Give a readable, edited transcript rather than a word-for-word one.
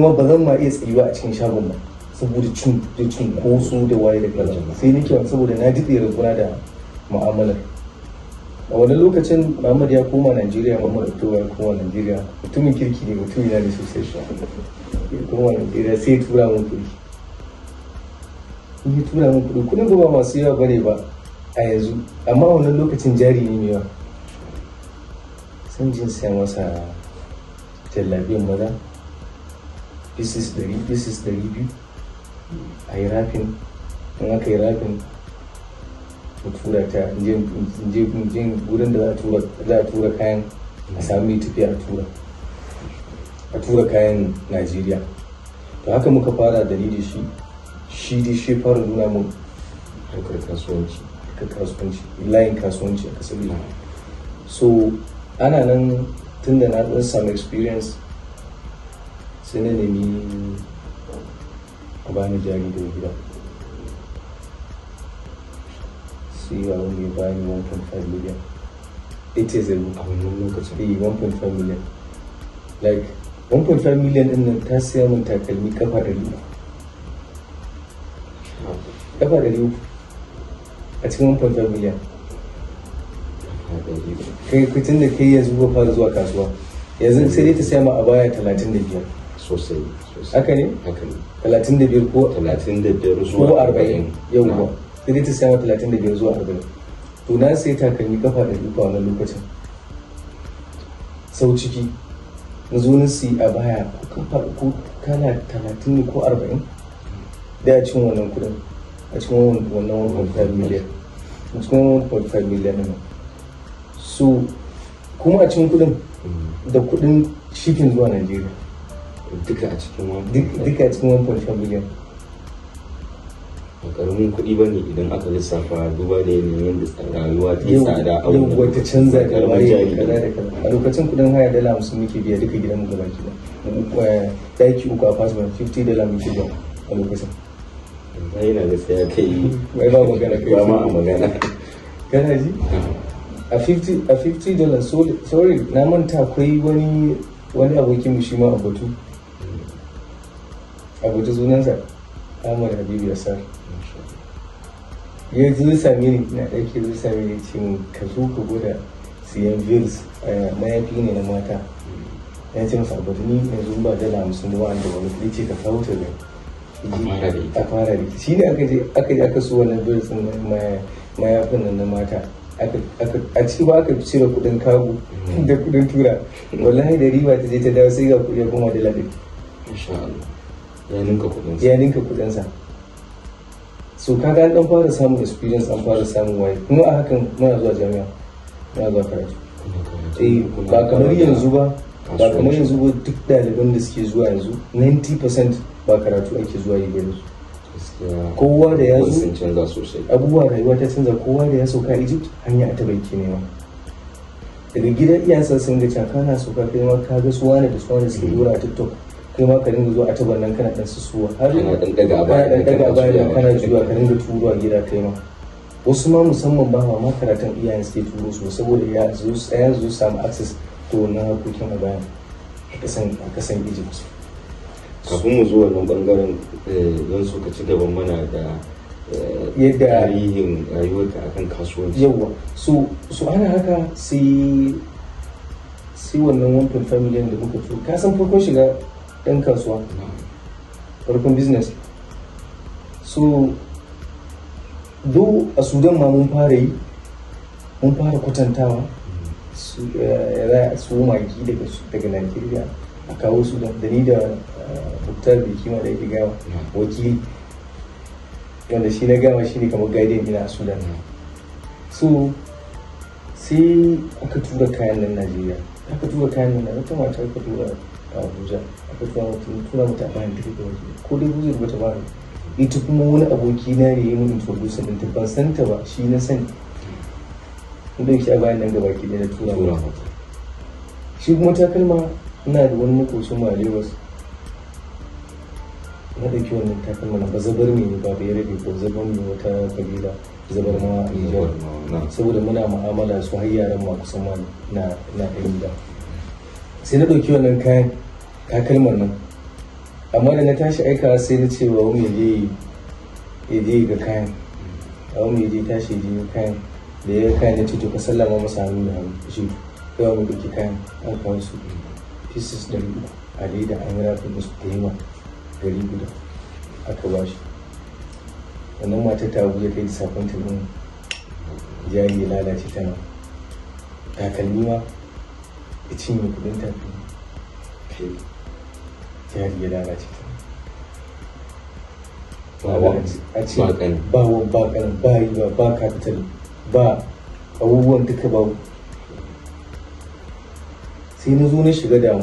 Kuma ba zan ma iya tsayuwa a cikin shagon ba saboda cin da cunkoso da waye da kaza. Sai nake wani saboda na daɗe rabona da mu'amalar. A wani lokacin Muhammad ya koma Najeriya, Muhammad Oktoba ya koma Najeriya. Mutumin kirki ne, mutumin ne sosai. Ya koma Najeriya, sai ya tura min kuɗi. In ya tura min kuɗi, kuɗin ba masu yawa bane ba a yanzu, amma a wannan lokacin jari ne mai yawa. San jin saya masa jallabiyan maza pieces 100, pieces 200, a yi wrapping. In aka yi wrapping, mu tura ta, in je wurin da za a tura kayan, a sami tafiya a tura kayan Najeriya. To, haka muka fara da ni da shi. Shi dai shi fara nuna mun harkar kasuwanci. Harkar kasuwanci, layin kasuwanci a kasar. So ana nan, tun da na ɗan samu experience, sai na nemi a bani jari daga gida. Sai ga wanda ya bani 1.5 million 8 years ago. A wannan lokacin? Eh, 1.5 million. Like 1.5 million din nan ta siya min takalmi kafa 300, kafa 300 a cikin 1.5 million. Kai kutin da kai yanzu ba fara zuwa kasuwa yanzu, sai dai ta siya ma abaya 35. Sosai sosai. Haka ne? Haka ne. 35 ko 35 zuwa ko 40, yauwa. Sai dai ta siya ma 35 zuwa 40. To, na sai takalmi kafa 300 a wannan lokacin. Sau ciki na zo na siyi abaya ko kafa ko kala 30 ne ko 40 da a cikin wannan kudin, a cikin wannan 1.5 million, a cikin 1.5 million ɗin. So kuma a cikin kudin da kudin shipping zuwa Najeriya. Duka a cikin wani Duka a cikin 1.5 million. Ba karamin kuɗi ba ne idan aka lissafa, duba da yanayin yadda rayuwa ta yi tsada a yau wannan wata canza da karamin waye jari da kaza da kaza. A lokacin kudin haya dala 50 muke biya duka gidanmu gaba ki da daki uku, apartment, $50 muke biya a lokacin. Yanzu yana da sai ya kai Wai ba magana kai. Ba ma a magana. Kana ji, a 50, a $50. Sorry, na manta, akwai wani abokin mu shi ma, Abatu, Abatu sunansa Ahmad Habibu Yasar. Ya zo same ni ina ɗauke, zo same ni, ce mun ka zo ka gwada siyan veils, mayafi ne na mata. Ya ce masa, "Abatu, ni yanzu ba dala 50 ba wanda wani kuɗi." Ce ka kawo ta gani. A fara da ita. A fara da ita. Shi ne aka je aka so wannan veils ɗin, mayafin nan na mata. A ciki ba aka cire kuɗin cargo da kuɗin tura. Wallahi da riba ta je ta dawo, sai ga kuɗi ya koma dala 100. Insha Allah ya ninka kuɗin. Ya ninka kuɗinsa. So kaga an dan fara samun experience, an fara samun waye. Kuma a hakan muna zuwa jami'a, muna zuwa karatu. Eh, ba kamar yanzu ba, ba kamar yanzu ba. Duk ɗaliban da suke zuwa yanzu, 90% ba karatu ake zuwa yi ba yanzu. Kowa da ya zo sun canza sosai. Abubuwa, rayuwa ta canza. Kowa da ya sauka Egypt, hanya a tabai ke nema daga gidan iyansa. Sun ga can kana sauka, kai ma ka ga su wane da su wane suke dora a TikTok, kai ma ka dinga zuwa a taban nan kana dan susuwa har Kana dan daga a baya. Kana dan daga a baya juyawa. Kana juya, ka dinga turuwa gida kai ma. Wasu ma musamman ba ma karatun iyayen suke turo su, saboda ya zo ya zo samu access to wannan harkokin a bayan a kasan Egypt. Kafin mu zo wannan bangaren, zan so ka ci gaban mana da tarihin rayuwarka akan kasuwanci. Yawa. So ana haka, sai wannan 1.5 million da muka turo. Ka san farkon shiga ɗan kasuwa, farkon business. So do a Sudan ma mun fara yi, mun fara kwatantawa su ya za a su magi daga Nigeria a kawo Sudan, da ni da Muktar Bikima da yake gama wakili, wanda shi na gama shi ne kamar guardian ina a Sudan. So sai aka tura kayan nan Najeriya, aka tura kayan nan, wata mata aka tura a Abuja, aka tura mata a bayan duka gaba ko dai buzur bata bani ita. Kuma wani aboki na ne ya mun introduce din ta, ban san ta ba, shi na sani. Mun dauki a bayan nan gaba ki na tura tura mata. Mata. Shi kuma takalma, ina da wani makocin mu a Lagos. Na ɗauki wannan takalma na bazabar ne, ba bai rabe ko zabar ne, wata kabila zabar ma a Nijar. Na Saboda muna mu'amala su har yaran ma kusan ma na ɗan gida. Sai na ɗauki wannan kayan takalman nan. Amma da na tashi aika, sai na ce wa mu je, ya je ga kayan. A mu je, tashi je ga kayan. Da ya ga kayan, ya ce, "To, ka sallama masa hannu da hannu." Shi kai mu ɗauki kayan, an kawo su pieces 300 a leda, an yi wrapping su da yawa, gari guda aka ba shi. Wannan matar ta Abuja ta yi disappointed ɗin, jari ya lalace. Tana takalmi ma, ya cinye kudin takalmi, jari ya lalace. Ba wa, a ce ba ƙani. Ba wa, ba ƙani, ba riba, ba capital, ba abubuwan duka babu. Sai na zo na shiga damu.